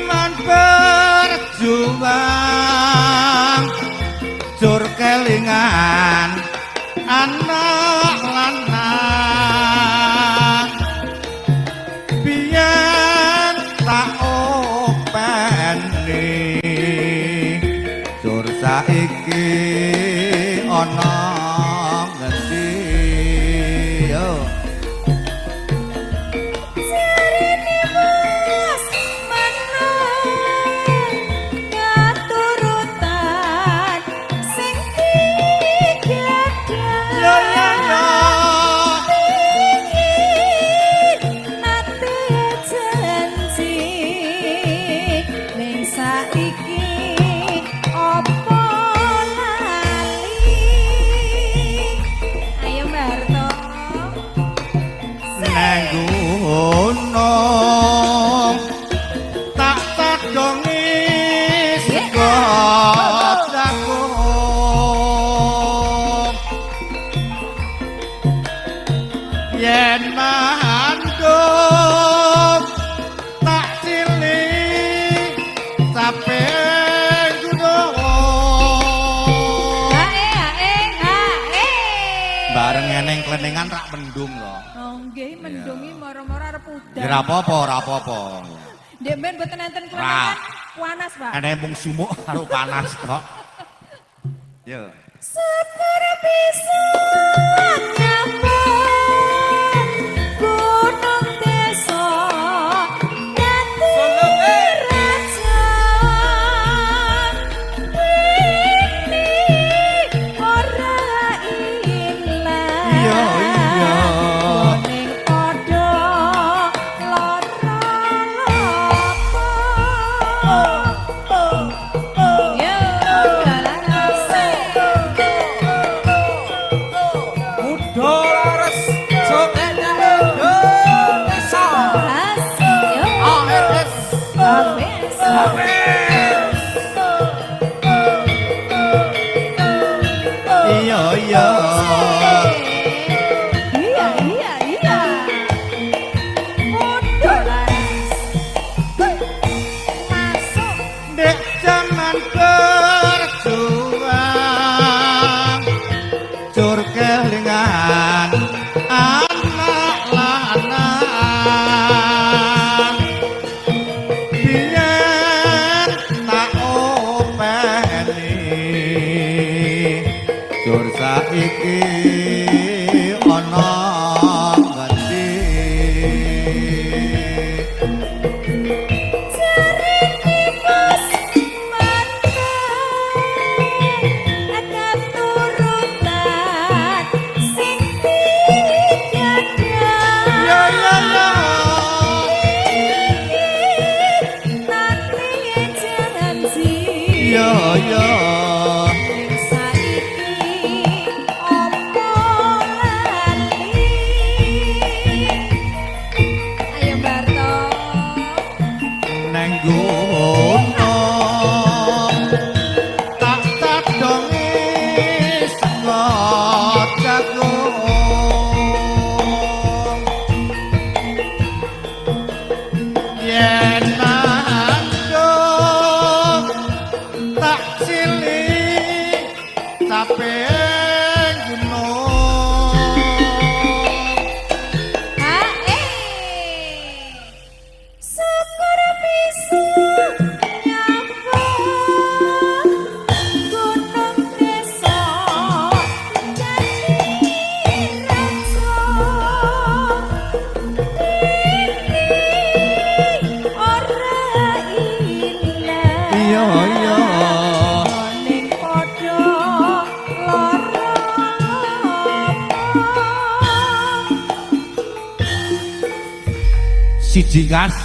Jaman berjuang jur kelingan anak lanang biyen tak openi jur saiki ana ngendi yo. Jarene wis meneng katurutan sing digadah. Yo yo yo. Nate janji ning saiki opo lali? Ayo, Mbak Harto. Neng gunung tak tadongi sego jagung yen mandung tak cilik sampe gunung. Hae hae hae. Bareng eneng klenengan rak mendung lho. Oh nggih, mendungi moro-moro arep udan. Ya ora apa-apa, ora apa-apa. Ndek ben mboten enten klenengan panas, Pak. Eneng mung sumuk karo panas kok. Yo. Syukur bisa nyapa gunung desa dadi raja ini ora ilang. Iya. Ning padha lara lopo. Yo, dalan. Muda laras joget Indonesia. Asik yo. ARS. ABS. ABS. Iya. Iya. Muda laras. Masuk. Dek jaman berjuang jur kelingan anak lanang biyen tak openi jur saiki ana ngendi? Jarene wis mantan katurutan sing digadah. Ya. Nate janji. Ya. Ning saiki opo lali? Ayo, Barto. Neng gunung tak tadongi sego jagung yen mandung tak cilik sampe gunung. Hae. Syukur bisa nyapa gunung desa dadi raja ini ora ilang. Iya. Ning padha lara lopo. Siji kas.